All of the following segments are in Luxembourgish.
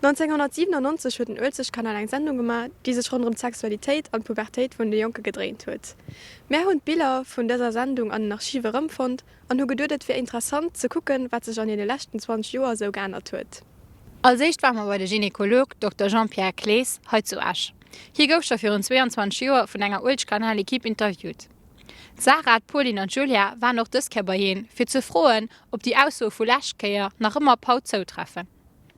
1997 huet den Uelzechtkanal eng Sendung gemaach, déi sech ronderëm d'Sexualitéit an d'Pubertéit vun de Jonke gedréint huet. Mär hunn d'Biller vun dëser Sendung an den Archive erëmfonnt an hu geduet et wier interessant ze kucken, wat sech an deene leschten 20 Joer esou geännert huet. Als éischt ware mer bei de Gynekolog Dokter Jean-Pierre Clees hei zu Esch. Hie gouf scho virun 22 Joer vun enger Uelzechtkanal-Equipe interviewt. D'Sarah, d'Pauline an d'Julia waren och dës Kéier bei hien, fir ze froen, ob déi Aussoe vu lescht Kéier nach ëmmer op haut zoutreffen.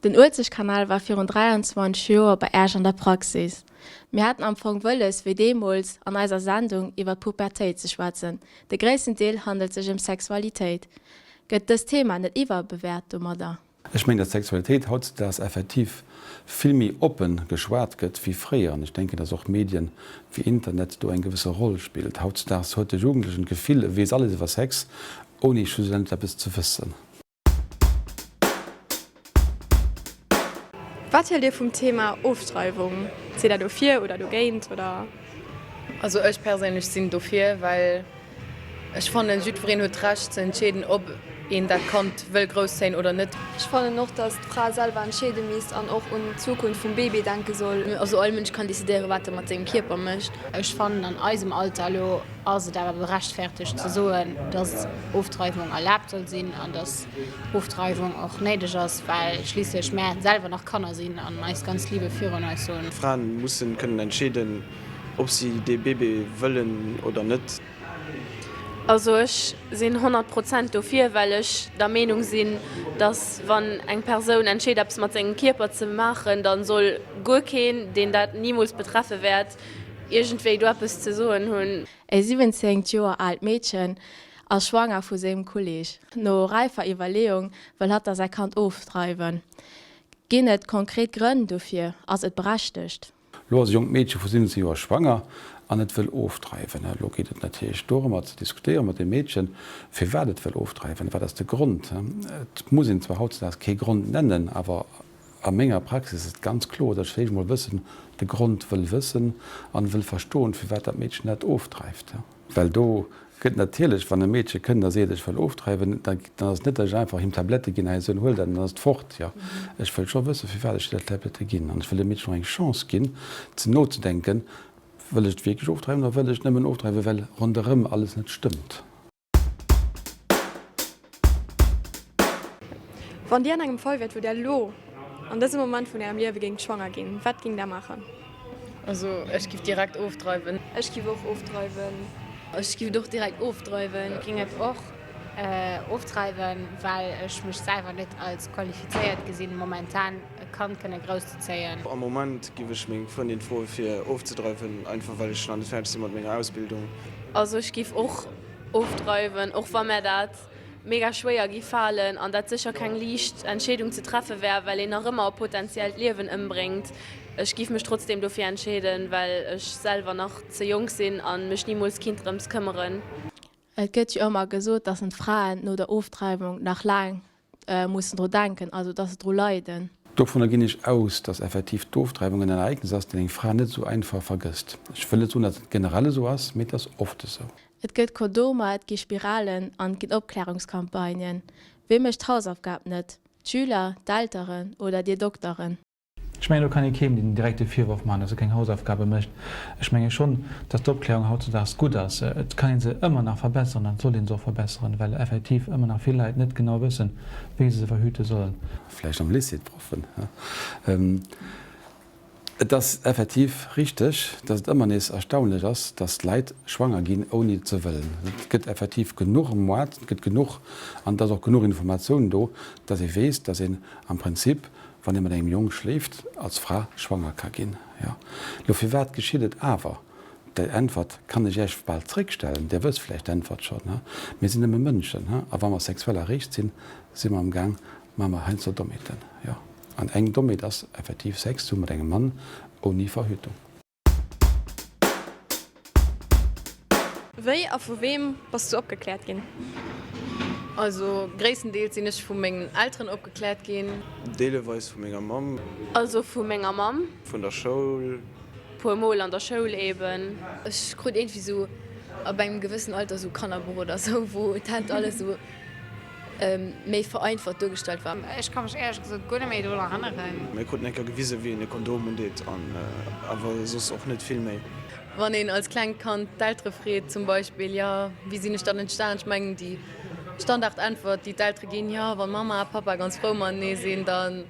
Den Uelzechtkanal war virun 23 Joer bei Äech an der Praxis. Mir haten am Fong wëlles, wéi deemools an eiser Sendung, iwwer d'Pubertéit ze schwätzen. De gréissten Deel handelt sech ëm Sexualitéit. Gëtt dëst Thema net iwwerbewäert domadder? Ech mengen, datt d'Sexualitéit hautdesdaags effektiv vill méi oppe geschwat gëtt wéi fréier. An ech denken, datt och Medien wéi Internet do eng gewësse Roll spillt. Hautdesdaags huet de Jugendlechen d'Gefill, e weess alles iwwer Sex, ouni schlussendlech eppes ze wëssen. Wat hielt Dir vum Thema Ofdreiwung? Sidd Der dofir oder dogéint oder? Also ech perséinlech sinn dofir, well ech fannen jiddwereen huet d'Recht ze entscheeden ob een dat Kand wëll grousszéien oder net. Ech fannen och, dass d'Fra selwer entscheede misst an och un d'Zukunft vum Baby denke soll. Also all Mënsch kann decidéieren wat e mat sengem Kierper mécht. Ech fannen an eisem Alter elo ass et awer berechtfertegt ze soen, dass Ofdreiwung erlaabt soll sinn an dass Ofdreiwung och néideg ass, well schliisslech mär selwer nach Kanner sinn an eist ganzt Liewe virun eis hunn. Fraen mussen kënnen entscheeden, ob si dee Bébé wëllen oder net. Also ech sinn 100 Prozent dofir, well ech der Meenung sinn, dass wann eng Persoun entscheet eppes mat sengem Kierper ze maachen, dann soll guer keen, deen dat nimools betreffe wäert, iergendwéi do eppes ze soen hunn. E 17 Joer aalt Meedchen ass schwanger vu sengem Kolleeg. No räifer Iwwerleeung wëll hatt da säi Kand ofdreiwen. Ginn et konkret Grënn dofir? Ass et berechtegt? Lo ass e jonkt Meedche vu 17 Joer schwanger an et wëll ofdreiwen. Elo geet et natierlech dorëmmer ze diskutéieren mat deem Meedchen, firwat et wëll ofdreiwen, wat ass de Grond. Et muss een zwar hautzedaags kee Grond nennen, awer a menger Praxis ass et ganz kloer, datt ech fir d'éischt emol wëssen, de Grond wëll wëssen an wëll verstoen, firwat dat Meedchen dat ofdreift. Well do gëtt natierlech, wann e Meedche kënnt a seet, ech wëll ofdreiwen, da ass et net, datt ech einfach him Tablette ginn, hei Sohn, huel dat an dann ass et fort. Jo, ech wëll scho wëssen, firwat ech dir dat Tablette ginn. An ech wëll dem Meedchen och eng Chance ginn, ze nozedenken, Wëll ech et wierklech ofdreiwen oder wëll ech et nëmmen ofdreiwen, well ronderëm alles net stëmmt? Wann Dir an engem Fall wiert, wou Der elo an dësem Moment vun Ärem Liewe géingt schwanger ginn, wat géingt Der maachen? Also ech giff direkt ofdreiwen. Ech giff och ofdreiwen. Ech giff et och direkt ofdreiwen. Ech géing et och ofdreiwen, well ech mech selwer net als qualifizéiert gesinn momentan e Kand kënne grousszezéien. Am Moment giff ech meng Frëndin froe fir ofzedreiwen, einfach well ech nach net fäerdeg si mat menger Ausbildung. Also ech giff och ofdreiwen, och wa mär dat mega schwéier gi falen an dat sécher keng liicht Entscheedung ze treffe wär, well een nach ëmmer e potentiellt Liewen ëmbréngt. Ech giff mech trotzdeem dofir entscheeden, well ech selwer nach ze jonk sinn a mech nimools kinnt drëms këmmeren. Et gëtt jo ëmmer gesot, dass en d'Fraen no der Ofdreiwung nach laang mussen dru denken, also dass se dru leiden. Dovunner ginn ech aus, dass effektiv d'Ofdreiwung en Ereignis ass, deen eng Fra net esou einfach vergësst. Ech wëll net soen, dass et generell esou ass, mee et ass oft esou. Et gëtt Kondomer, et gi Spiralen an et ginn Opklärungscampagnen. Wee mécht d'Hausaufgab net? D'Schüler, d'Elteren oder dir Dokteren? Ech mengen, do kann ee keem den direkte Virworf maachen, dass e keng Hausaufgabe mécht. Ech menge schonn, dass d'Opklärung hautzudaags gutt ass. Et kann ee se ëmmer nach verbesseren an et soll ee se och verbesseren, well effektiv ëmmer nach vill Leit net genau wëssen, wéi se se verhüte sollen. Vläicht am Lycée d'Proffen. Et ass effektiv richteg, dass et ëmmer nees erstaunlech ass, dass Leit schwanger ginn, ouni et ze wëllen. Et gëtt effektiv genuch um Moart, et gëtt genuch an et ass och genuch Informatioun do, dass ee weess, dass een am Prinzip, wann ee mat engem Jong schléift, als Fra schwanger ka ginn. Jo. Lo firwat geschitt et awer? Déi Äntwert kann ech Iech bal zréckstellen. Dir wësst vläicht d'Äntwert schonn. Mir sinn nëmme Mënschen, a wa mer sexuell erreegt sinn, si mer am Gaang, Maache mer heiansdo Dommheeten, jo. An eng Dommheet ass effektiv Sex ze hu mat engem Mann ouni Verhütung. Wéi a vu weem bass du opgekläert ginn? Also gréisstendeels sinn ech vu mengen Elteren opgekläert ginn. Deeleweis vu menger Mamm. Also vu menger Mamm. Vun der Schoul. Puer mol an der Schoul eben. Ech krut iergendwéi sou ab engem gewëssen Alter sou Kannerbuch oder sou, wou dat alles sou. méi vereinfacht duergestallt war. Ech ka mech éierlech gesot guer net méi drun erënneren. Mir kruten eng Kéier gewisen, wéi een e Kondom undeet, an awer soss och net vill méi. Wann een als klengt Kand d'Eltere freet zum Beispill, jo, wéi sinn ech dann entstan? Ech mengen déi Standardäntwert, déi d'Eltere ginn, jo, wann Mamma a Pappa ganz frou matenee sinn, dann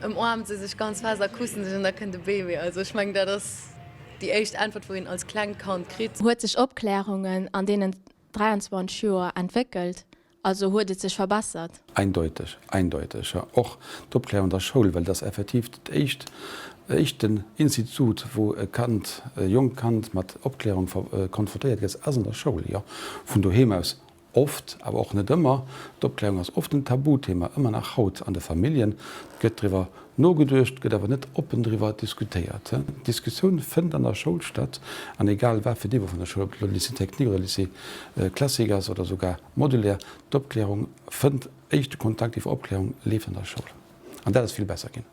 ëmoarmen se sech ganz fest a kussen sech an da kënnt e Baby. Also ech mengen dat ass déi éischt Äntwert, wou een als klengt Kand kritt. Huet sech Opklärungen an deenen 23 Joer entwéckelt? Also huet et sech verbessert? Eindeuteg, eindeuteg, jo. Och d'Opklärung an der Schoul, well et ass effektiv dat éischt, éischten Institut, wou e Kand, e jonkt Kand mat Opklärung konfrontéiert gëtt, ass an der Schoul, jo. Vun doheem aus oft, awer och net ëmmer. D'Opklärung ass oft en Tabuthema, ëmmer nach haut an de Familljen. Et gëtt driwwer Nogeduecht gëtt awer net oppen driwwer diskutéiert. D'Diskussioun fënnt an der Schoul statt, an egal wat fir Niveau vun der Schoul, ob et elo Lycée technique oder Lycée classique ass oder sougar modulaire, d'Opklärung fënnt, éischte Kontakt iwwer Opklärung leeft an der Schoul. An dat ass vill besser ginn.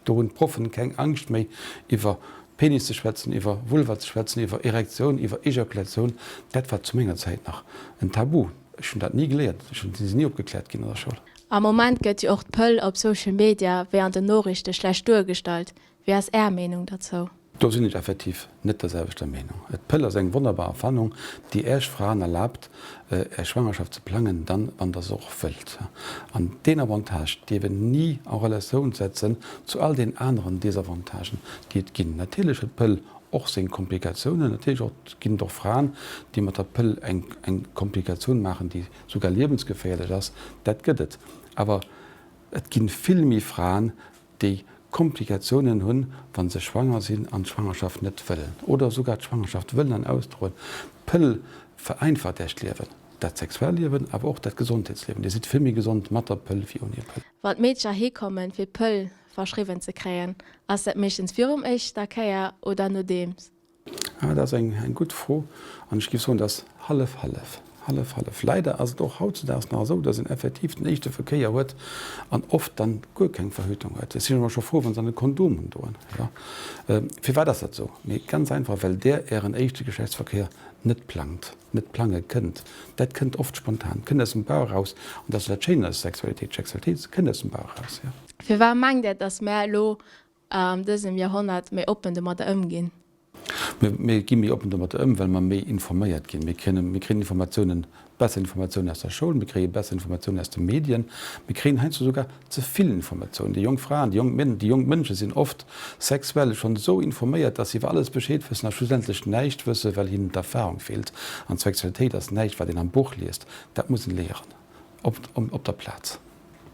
Do hunn d'Proffen keng Angscht méi iwwer Penis ze schwätzen, iwwer Vulva ze schwätzen, iwwer Erektioun, iwwer Ejakulatioun. Dat war zu menger Zäit nach en Tabu. Ech hunn dat ni geléiert, ech hunn, si ni opgekläert ginn an der Schoul. Am Moment gëtt jo och d'Pëll op Social Media wéi an den Noriichte schlecht duergestallt. Wéi ass Är Meenung derzou? Do sinn ech effektiv net der selwechter Meenung. D'Pëll ass eng wonnerbar Erfannung, déi Äech Fraen erlaabt, Är Schwangerschaft ze plangen, dann, wann Der se och wëllt. An deen Avantage dierf een ni en Relatioun setzen zu all den aneren Desavantagen, déi et ginn. Natierlech huet d'Pëll och seng Komplikatiounen. Natierlech och ginn et och Fraen, déi mat der Pëll eng eng Komplikatioun maachen, déi souguer liewensgeféierlech ass. Dat gëtt et. Awer et gi vill méi Fraen, déi Komplikatiounen hunn, wa se schwanger sinn an d'Schwangerschaft net wëllen oder souguer d'Schwangerschaft wëllen an ausdroen. D'Pëll vereinfacht Äech d'Liewen, dat sexuell Liewen, awer och dat Gesondheetsliewen. Dir sidd vill méi gesond mat der Pëll wéi ouni Pëll. Wann d'Meedcher hikommen, fir d'Pëll verschriwwen ze kréien, ass dat meeschtens virum éischter Kéier oder nodeems? Ah, dat ass eng gutt Fro an ech géif soen, dat ass hallef-hallef. Hallef-hallef. Leider ass et och hautzedaags nach esou, dass een effektiv den éischte Verkéier huet an oft dann guer keng Verhütung huet. Ech sinn ëmmer scho frou, wa se dann e Kondom undoen. Jo. Firwat ass dat esou? Mee ganz einfach, well Der Ären éischte Geschlechtsverkéier net plangt, net plange kënnt. Dat kënnt oft spontan, kënnt aus dem Bauch eraus. An dat ass jo dat Schéint an der Sexualitéit, D'Sexualitéit kënnt aus dem Bauch eraus, jo. Firwat mengt Der, dass mär elo an dësem Joerhonnert méi oppen domadder ëmginn? Mir gi méi oppen domadder ëm, well mer méi informéiert ginn. Mir kréien, mir kréien Informatiounen, besser Informatiounen aus der Schoul, mir kréie besser Informatiounen aus de Medien, mir kréien heiansdo souguer ze vill Informatiounen. Déi jonk Fraen, déi jonk Männer, déi jonk Mënsche sinn oft sexuell schonn esou informéiert, dass si iwwer alles Bescheed wëssen a schlussendlech näischt wëssen, well hinnen d'Erfahrung feelt. An d'Sexualitéit ass näischt, wat een am Buch liest, dat muss een léieren op, op der Plaz.